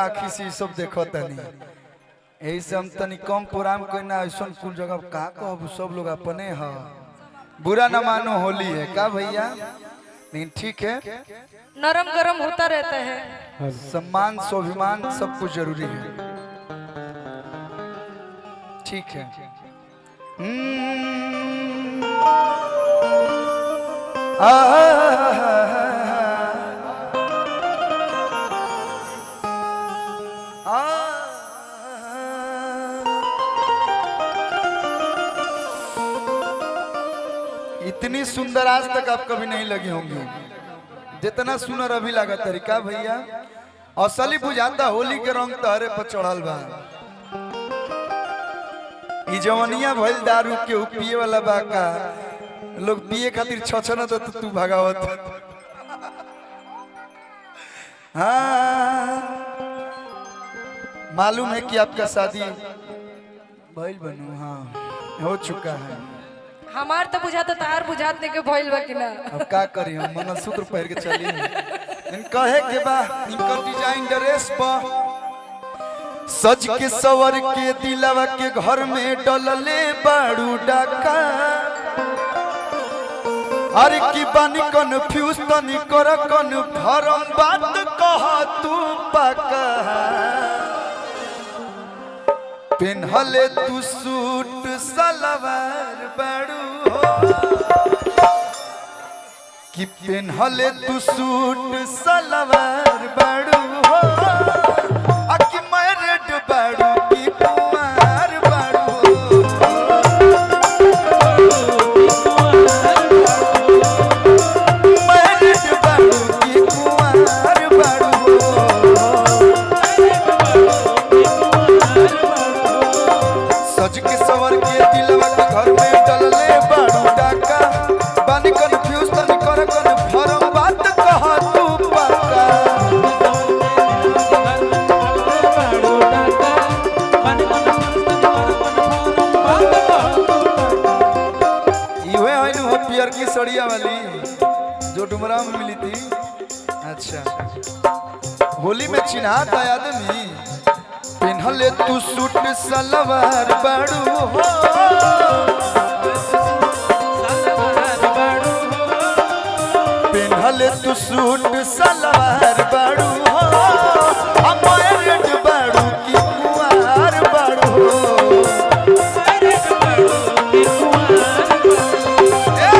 आँखी से सब देखो तनी। यही से हम तनी कम प्रोग्राम करना ऐसा कुल जगह का कहब, सब लोग अपने ह। बुरा न मानो, होली है का भैया, लेकिन ठीक है, नरम गरम होता रहता है। सम्मान स्वाभिमान सब कुछ जरूरी है। ठीक है। आ, आ, इतनी सुंदर आज तक आप कभी नहीं लगी होंगी जितना सुनर अभी लगा तरीका भैया। असली बुझाता होली के रंग तहरे पर चढ़ल बा। ई जवनिया भइल दारू के पिए वाला बा का, लोग पिए खातिर छछन तो तू भगावत। हाँ मालूम है कि आपका शादी भइल बनू, हाँ हो चुका है। हमार तो बुझाता तार बुझात नहीं के भइल बा कि ना। अब का करी हम, मंगलसूत्र पहन के चली। इन कहे के बा इनकर डिजाइन ड्रेस पर सज के सवर के दिलवा के घर में डलले बाड़ू डाका। अरे की बानी कन्फ्यूज तनी कर कन भरम बात कह तू पका। पेन्हले तू सूट सलवार बाड़ू हो, कि पेन्हले तू सूट सलवार बाड़ू हो, आ कि मैरिड बाड़ू की कुमार बाड़ू हो। मैरिड बाड़ू की कुमार बाड़ू हो। सज के सवर के दिलवा के घर में डलले बाड़ू डाका। बानी कन्फ्यूज तनी कर कन फरम बात कह तू पक्का। इहे है नु हो पियर की सड़िया वाली जो डुमरा में मिली थी। अच्छा होली में चिन्हा था आदमी। पेन्हले तू सूट सलवार बाड़ू हो, पेन्हले तू सूट सलवार बाड़ू हो, मैरिड बाड़ू की कुंवार बाड़ू हो। ए,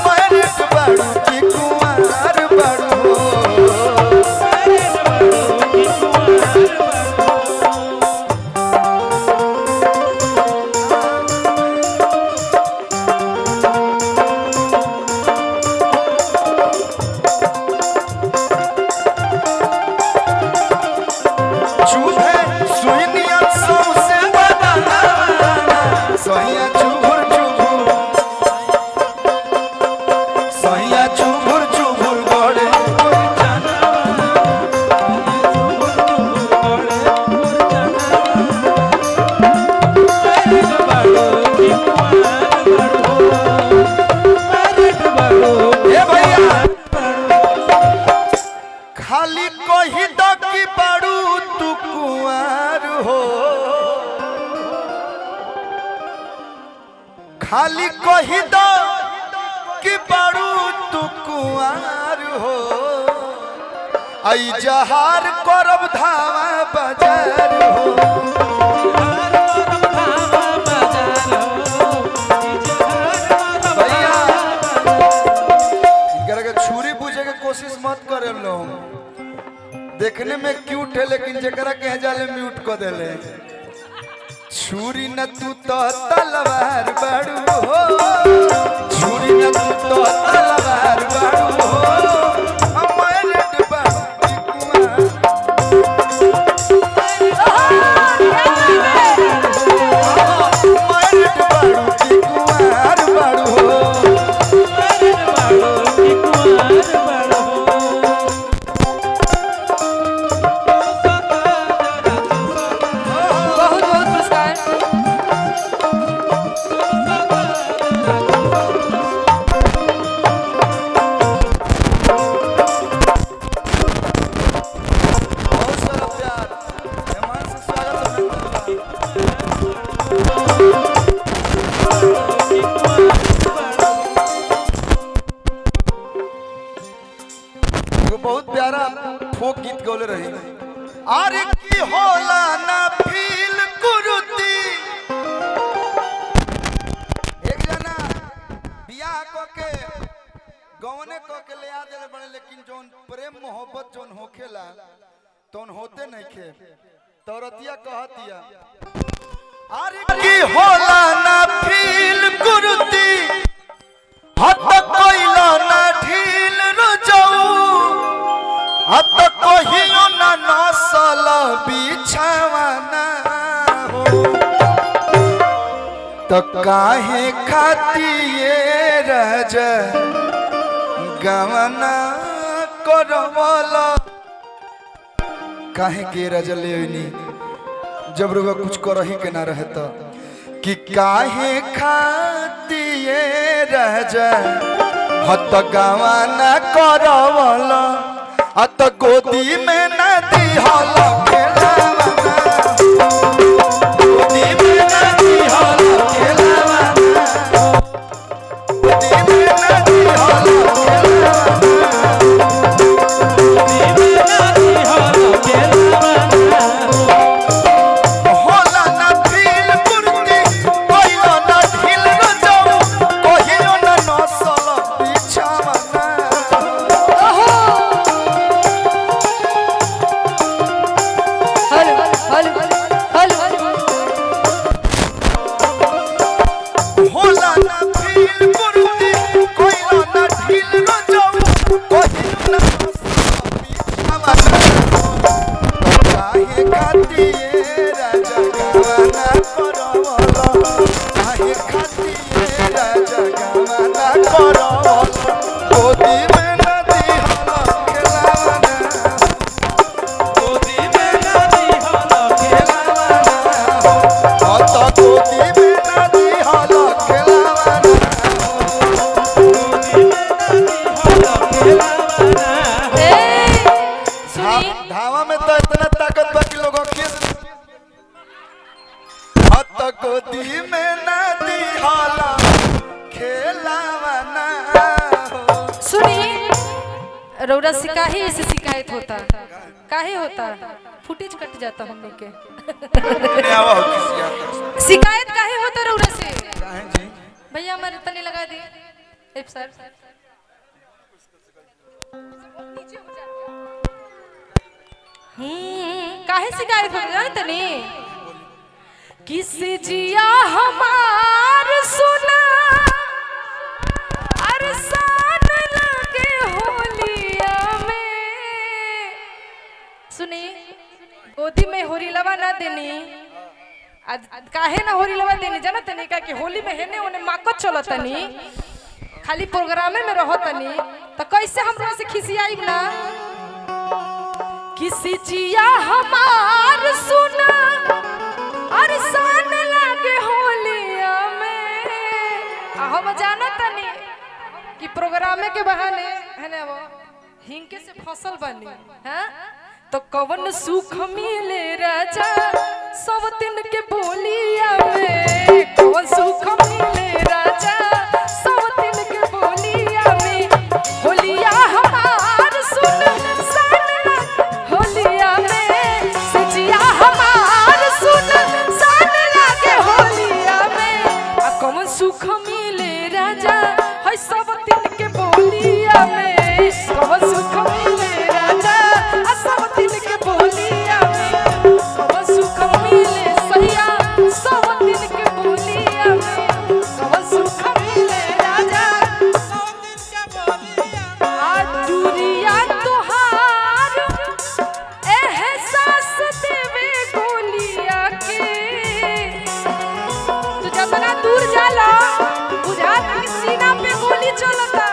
मैरिड बाड़ू की कुंवार बाड़ू हो। चूहे सुनिया सौसे बदना सैया चुभुर चुभुर, सैया चुभुर चुभुर गड़े। ए भैया खाली कही द कि बाड़ू तू कुंवार हो, खाली कही द कि बाड़ू तू कुंवार हो। आई जहार करब धावा बाजार हो। भैया इनकरा के छुरी बुझे के कोशिश मत करे लोग, देखने में क्यूट है लेकिन जकरा कहे जाले म्यूट कर देले। छुरी न तू तो तलवार बाड़ू हो, छुरी न तू तो तलवार बाड़ू हो, मैरिड बाड़ू की कुंवार। मैरिड बाड़ू की कुंवार बाड़ू हो। बहुत बहुत पुरस्कार। फोक गीत गौले रही। अरे की होला ना फील कुरुती। एक जना बियाह क के गौने क के ले आ देले बड़े, लेकिन जोन प्रेम मोहब्बत जोन होखेला तोन होते नहीं खे। तौरतिया कहतिया अरे की होला ना फील कुरुती, हत कोइला ना ढील रुजाऊ, हत कहियो ना नसल बिछावाना हो। तो काहे खातिए राजा गवना करवला, काहे के राजा ले आइनी जब रुआ कुछ करही के ना रहे तो। कि काहे खातिए राजा हत गवना करवला, हत गोदी में ना दिहल खेलावना, गोदी में ना दिहल खेलावना, गोदी में ना दिहल खेलावना, गोदी में ना दिहल खेलावना। होला ना फील कुर्ती, कहियो ना ढील रजाऊ, कहियो ना नसल बिछावना। Hello hello hello. होला ना फील कुर्ती, कहियो ना ढील रजाऊ, कहियो ना नसल बिछावना। काहे खातिए राजा गवाना करवला, काहे खातिए राजा गवाना करवला, गोदी में ना दिहल खेलावना, गोदी में ना दिहल खेलावना हो, अत गोदी में ना दिहल खेलावना। गोदी में ना दिहल खेलावना। ए सुनी, धावा में तो इतना ताकत बा कि लोगों के हत गोदी में ना दिहल खेलावना हो। सुनी रौरा से काहे ऐसे शिकायत होता, काहे होता? फुटेज कट जाता हम लोग के। शिकायत काहे होता रौरा से? काहे जी? भैया हमारे तने लगा दी एक सर। काहे शिकायत होता जाने तनी? किस जिया हमार सुना अरसान लगे होलिया में। सुनी गोदी में होरी लवा ना देनी, काहे ना होरी लवा देनी जाना तनी? का कि होली में हेने ओने माकत चलतनी, खाली प्रोग्रामे में रहतनी, तो कैसे हमरा से खिसियाई ना? किसी जिया हमार सुना अरसान लागे होलिया में। आ हम जानतनी कि प्रोग्रामे के बहाने है ना वो हिंके से फसल बनी हैं, तो कवन सुख मिले राजा सब दिन के बोलिया में, कवन सुख मिले राजा सब दिन के बोलिया में। होलिया हमार सुन सान होलिया में, सजिया हमार सुन सान लागे होलिया में। आ कवन सुख मिले राजा है सब दिन के बोलिया में, कवन सुख मिले राजा आ सब दिन के बोलिया में, कवन सुख मिले सैया सब दिन के बोलिया में, कवन सुख मिले राजा। आ दूरिया तोहार एहसास देवे गोलिया के, तू जितना दूर जाला बुझात कि सीना पे गोली चलता।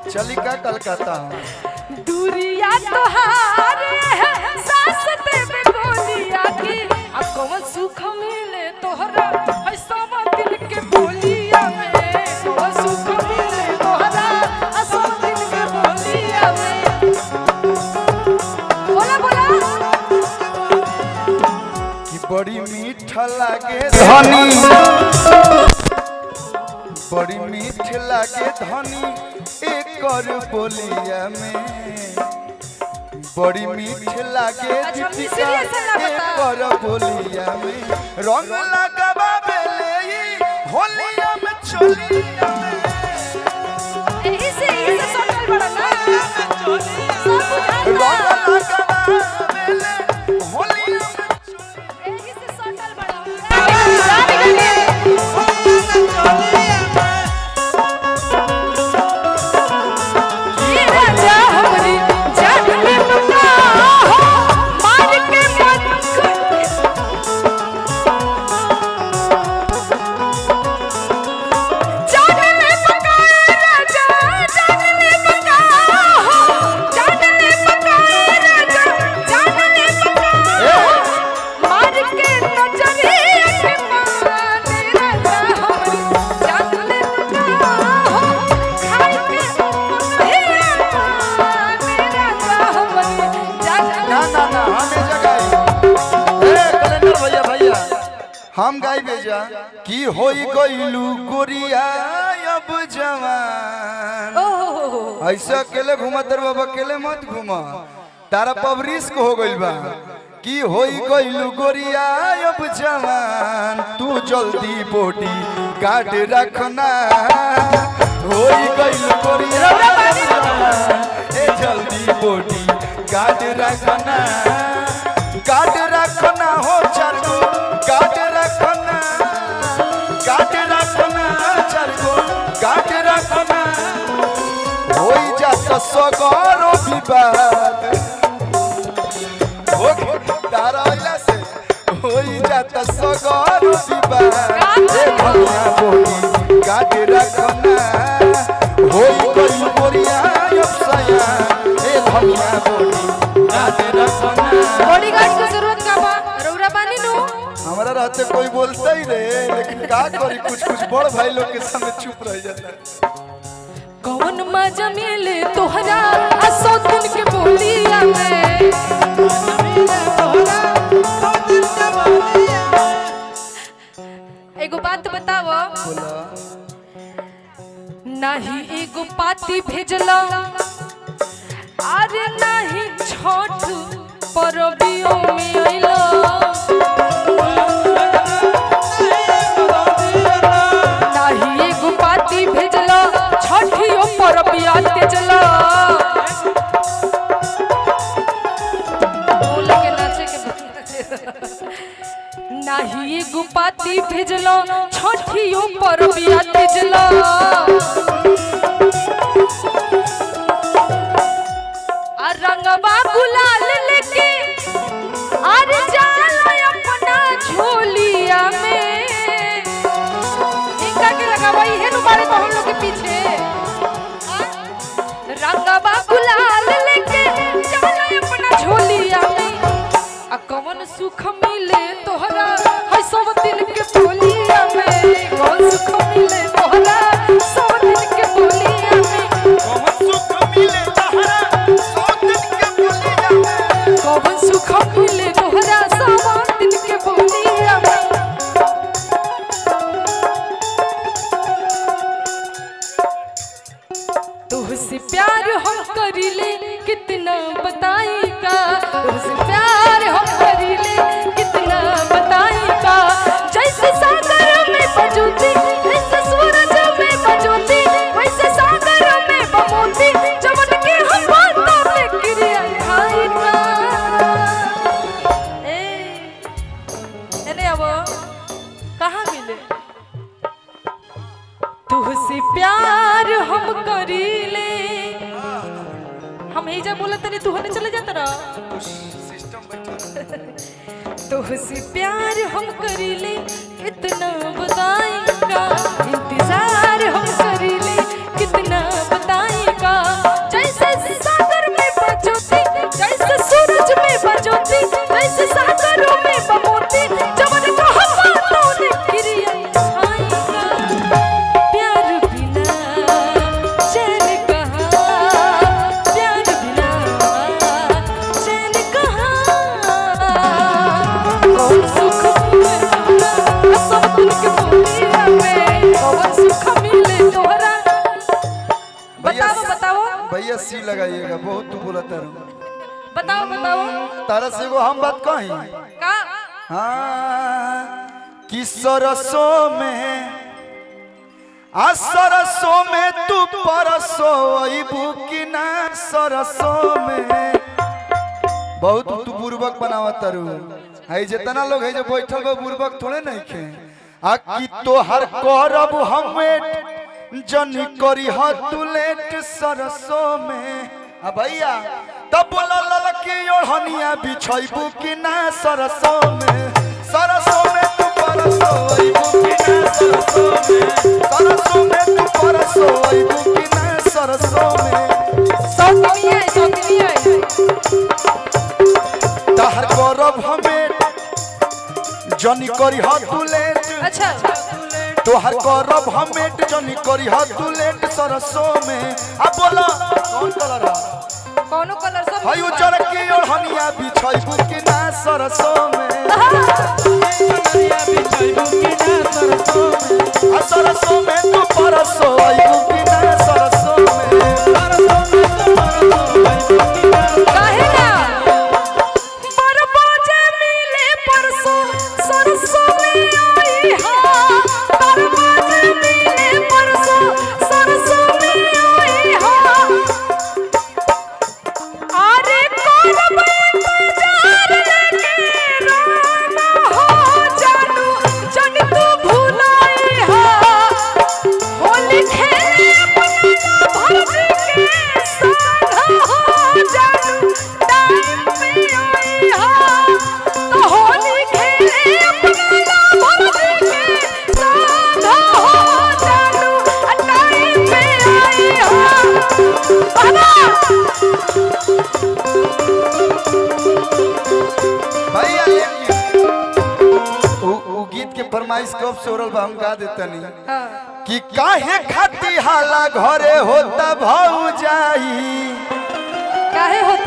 चली का कलकत्ता दूरिया तोहार एहसास देवे गोलिया के, आ कौन सुख मिले तोहरा है सब दिल के बोलिया में, कौन सुख मिले तोहरा आ सब दिल के बोलिया में। बोला बोला कि बड़ी मीठ लागे धनी, बड़ी मीठ लागे धनी एकर बोलिया में, बड़ी मीठ लागे अच्छा, दीपिका मिश्री ऐसा लागता। कर बोलिया में रंग लगावा बेले होलिया में चोलिया में एही से सटल बड़ा ना सब रंग बुझाता लगावा बेले होलिया में एही से सटल बड़ा रानी गनी ये राजा हमरी जान में मुका हो मार के मत जान ले पका राजा जान ले पका हो जान ले पका राजा जान ले पका हो मार के नजरे के मान राजा हमरी जान ले पका हो खाए के हे मान राजा हमरी जान ना ना ना हमें जगाई ए कैलेंडर भैया भैया हम गाई बेजा की होई गइलू गोरिया अब जवान ओ हो हो ऐसे अकेले घूमत रे बाबा अकेले मत घूमा तारा पब रिस्क हो गइल बा की होई गइलू गोरिया अब जवान तू जल्दी बॉडी गार्ड रखना होई गइलू गोरिया अब जवान, ए जल्दी बॉडी गार्ड रखना गार्ड रखना हो चार गो गार्ड रखना गार्ड रखना चार गो गार्ड रखना होई जात सगरो विवाद हो तारा अइला से होई जात सगरो विवाद ए भैया बोली गाट रखना होई गई बोरिया अफसया ए भैया बोली गाट रखना बॉडीगार्ड के जरूरत का बा रौरा बानी नु हमरा रहते कोई बोलता ही रे लेकिन का करी कुछ कुछ बड़ भाई लोग के सामने चुप रह जाता है कौन मजा मिले तोहरा असो दिन के बोलिया में एगो बात बताव बोला नाही एगो पाती भेजला अरे नाही छठ परबियो में अइला नाही एगो पाती भेजला छठियो परबिया तेजला बोल के नाचे के नाही एगो पाती भेजला छठियो परबिया तेजला आ रंगवा गुलाल लेके अरे जाला अपना झोलिया में इनका के लगावई है नु बारे तो हम लोग के पीछे आ? रंगवा गुलाल लेके जाला अपना झोलिया में आ कौन सुख मिले तोहरा है सब दिन के बोलिया में कौन सुख मिले तोहरा सब दिन के बोलिया में कौन सुख मिले तहरा सौ दिन के बोलिया में कौन सुख मिले तोहरा सब दिन के बोलिया में तुहसे प्यार हम करीले कितना बताई का तुहसे प्यार हम करीले कितना बताई का जैसे सागर में बजोती वैसे सूरज में बजोती वैसे सागर में बमोती जवन के हम बातों में क्रिया खाई का ए एने आवो कहाँ मिले तुहसे प्यार हम करीले हम ही जब बोलत तनी तू होने चले जात रह सिस्टम बैठा तुहसे प्यार हम करीले कितना बताएगा इंतजार हम करीले कितना बताएगा जैसे सागर में बजोती जैसे सूरज में बजोती जैसे सागरों में बमोती जवन को हम बातों ने क्रिया आएगा प्यार बिना चैन कहाँ प्यार बिना चैन कहाँ कौन सुख मिले तोहरा सब दिन के बोलिया में कौन सुख मिले तोहरा भैया बताओ बताओ भैया सी लगाइएगा बहुत तू बोलता रहो। बताओ बताओ। तारा से एगो हम बात कही। का? हाँ, कि सरसों में आ सरसों में तू परसो अइबू कि ना सरसों में। बहुत तू बुर्बक बनावत तारू है। जितना लोग है जो बैठल बा बुर्बक थोड़े नहीं खे। आ कि तोहर करब हमें जनी करी ह तू लेट सरसों में। आ भैया तब बोला ललकी ओढ़निया बिछैबू कि ना सरसों में। सरसों में तू परसो अइबू कि ना सरसों में। सरसों में तू परसो अइबू कि ना सरसों में। सौतनी है, सौतनी है। तहर करब हमें जनी करी ह तू लेट। अच्छा। तोहर करब हमें जनी करी ह तू लेट सरसों में। आ बोला कौन कलर है? कौनो कलर सब। हई उजर की ओढ़निया बिछैबू कि ना सरसों में। ओढ़निया बिछैबू कि ना सरसों में। आ सरसों में तू परसो अइबू कि ना सरसों में। सरसों में तू परसों अइबू कि ना। काहे ना बरबाजे मिले परसों सरसों में आई हा। बरबाजे मिले परसों सरसों में आई हा। अरे करब इंतजार लेके राम हो जानू जन तू भुलाई हा। होली खेले अपना भौजी के संग हो जानू टाइम पे आई हा। तो होली खेले अपना भौजी के संग हो जानू टाइम पे आई हा। बाबा। भैया लेकिन उ गीत के फरमाइश कब से हो रहल बा हम गा देतनी कि काहे खाती हाला घरे होता भौ जाई। काहे होता?